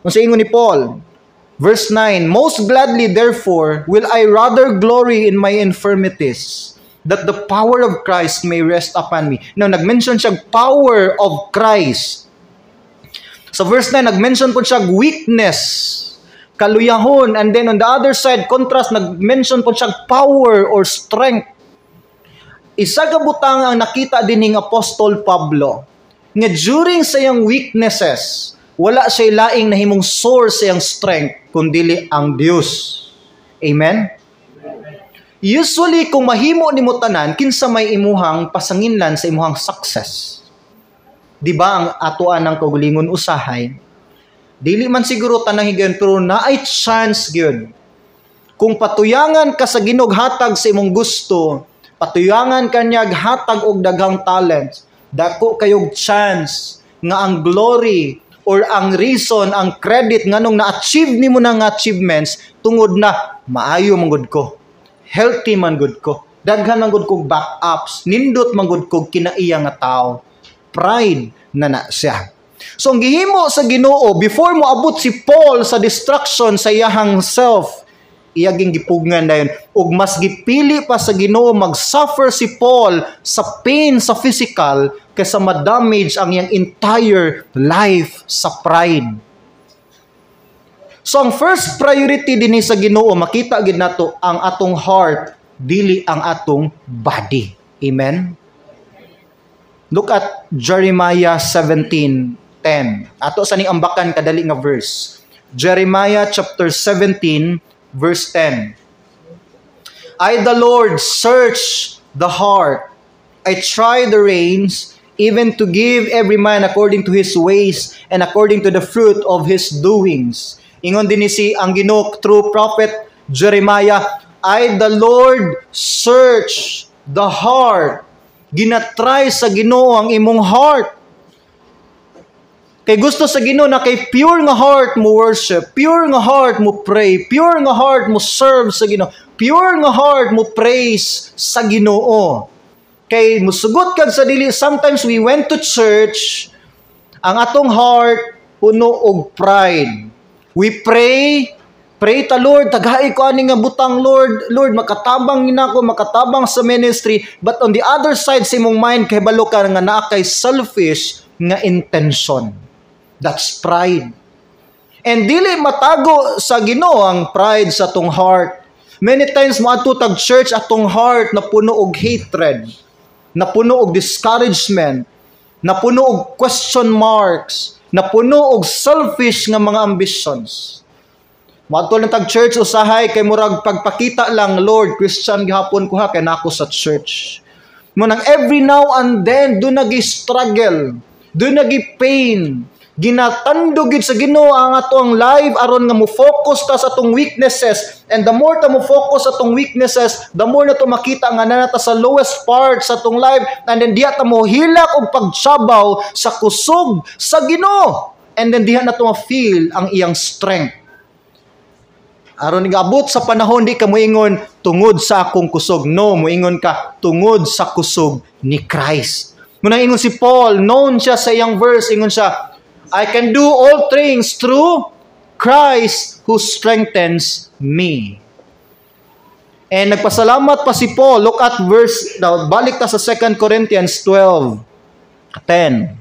Unsa ingon ni Paul? Verse 9, "Most gladly therefore will I rather glory in my infirmities, that the power of Christ may rest upon me." Now, nag-mention siya power of Christ. Sa verse 9, nag-mention po siya weakness, kaluyahon, and then on the other side, contrast, nag-mention po siya power or strength. Isa ka butang ang nakita din ning Apostol Pablo, nga during sa iyang weaknesses, wala siya laing nahimong source sa iyang strength, kundili ang Dios. Amen? Usually, kung mahimo nimo tanan, kinsa may imuhang pasanginlan sa imuhang success? Di ba ang atoan ng kaugalingon usahay? Dili man siguro tanang higayon, pero naay chance gyud. Kung patuyangan ka sa Ginoo hatag sa imong gusto, patuyangan ka niya hatag og daghang talents, dako kayog chance nga ang glory or ang reason, ang credit nganong na-achieve nimo na nga achievements tungod na maayo man gud ko. Healthy man gud ko. Daghan man gud kog backups, nindot man gud kog kinaiya nga tao. Pride na na siya. So ang gihimo sa Ginoo before mo abot si Paul sa destruction sa iyahang self, iyaging gipugngan dayon ug mas gipili pa sa Ginoo mag-suffer si Paul sa pain sa physical kaysa ma-damage ang iyang entire life sa pride. So ang first priority dinhi sa Ginoo, makita gid nato ang atong heart, dili ang atong body. Amen. Look at Jeremiah 17:10. Ato sa ning ambakan kadali nga verse. Jeremiah chapter 17 verse 10. "I, the Lord, search the heart. I try the reins, even to give every man according to his ways and according to the fruit of his doings." Ingon din ni si ang Ginoo through prophet Jeremiah, "I, the Lord, search the heart." Ginatry sa Ginoo ang imong heart. Kay gusto sa Ginoo na kay pure nga heart mo worship, pure nga heart mo pray, pure nga heart mo serve sa Ginoo, pure nga heart mo praise sa Ginoo. Kay musugot kag sa dili, sometimes we went to church, ang atong heart puno og pride. We pray, pray ta, "Lord, tagai ko ani nga butang, Lord, Lord, makatabang nako, makatabang sa ministry." But on the other side sa imong mind, kay balo ka nga naa kay selfish nga intention. That's pride. And dili matago sa Ginoo ang pride sa atong heart. Many times moadto tag church, atong heart napuno og hatred, napuno og discouragement, napuno og question marks, napuno og selfish nga mga ambitions. Moadto lang tag church usahay kay murag pagpakita lang, "Lord, Christian gihapon ko ha, kay nako sa church." Mo nang every now and then do nagi struggle, do nagi pain, ginatandog gid sa Ginoo ang ato ang life aron nga mo focus ta sa atong weaknesses, and the more ta mo focus sa atong weaknesses, the more na to makita nga naa ta sa lowest part sa atong life, and then diha ta mo hilak og pagsabaw sa kusog sa Ginoo, and then diha na to ma-feel ang iyang strength aron gabot sa panahon di ka moingon, "Tungod sa akong kusog." No, moingon ka, "Tungod sa kusog ni Christ." Muna ingon si Paul, known siya sa iyang verse, ingon siya, "I can do all things through Christ who strengthens me." And nagpasalamat pa si Paul. Look at verse, now, balik ta sa 2 Corinthians 12:10.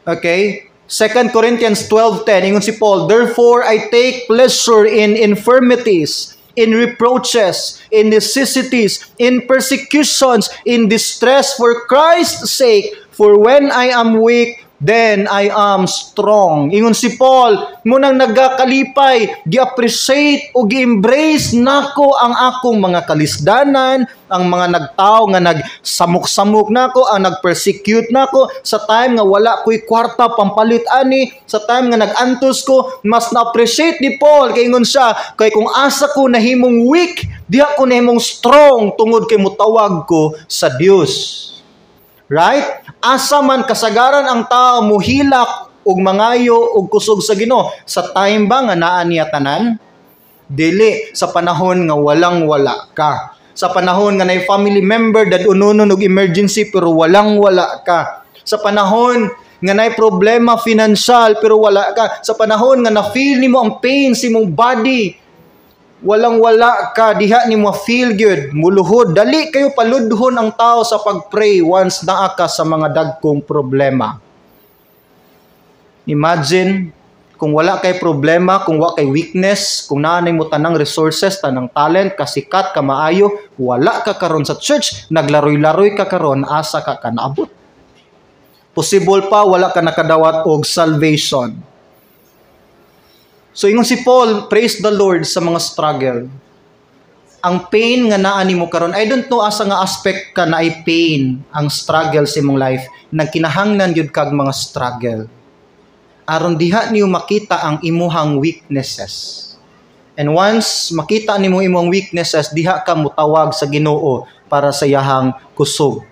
Okay? 2 Corinthians 12:10, ingon si Paul, "Therefore I take pleasure in infirmities, in reproaches, in necessities, in persecutions, in distress for Christ's sake. For when I am weak, then I am strong." Ingon si Paul, munang nagakalipay, gi-appreciate o gi-embrace nako ang akong mga kalisdanan, ang mga nagtao nga nagsamok-samok nako, ang nag-persecute nako sa time nga wala ko'y kwarta pampalit ani, sa time nga nag-antos ko, mas na-appreciate ni Paul kay ingon siya, kay kung asa ko nahimong weak, diha ko nahimong strong tungod kay mutawag ko sa Dios. Right? Asa man kasagaran ang tao muhilak og mangayo og kusog sa Ginoo? Sa time ba nga naa niya tanan? Dili, sa panahon nga walang wala ka. Sa panahon nga nay family member dad unonon og emergency pero walang wala ka. Sa panahon nga naay problema financial pero wala ka, sa panahon nga na-feel nimo ang pain sa imong body, walang wala ka diha nimo feel good, muluhod, dali kayo paludhon ang tao sa pag-pray once naa ka sa mga dagkong problema. Imagine kung wala kay problema, kung wa kay weakness, kung naa mo tanang resources, tanang talent, kasikat, kamaayo, wala ka karon sa church, naglaroy-laroy ka karon, asa ka naabot? Possible pa wala ka nakadawat og salvation. So ingon si Paul, praise the Lord sa mga struggle. Ang pain nga naa nimo karon, I don't know asa nga aspect ka na ay pain ang struggle sa imong life, nagkinahanglan gyud kag mga struggle aron diha niyo makita ang imuhang weaknesses. And once makita nimo imong weaknesses, diha ka mutawag sa Ginoo para sa iyahang kusog.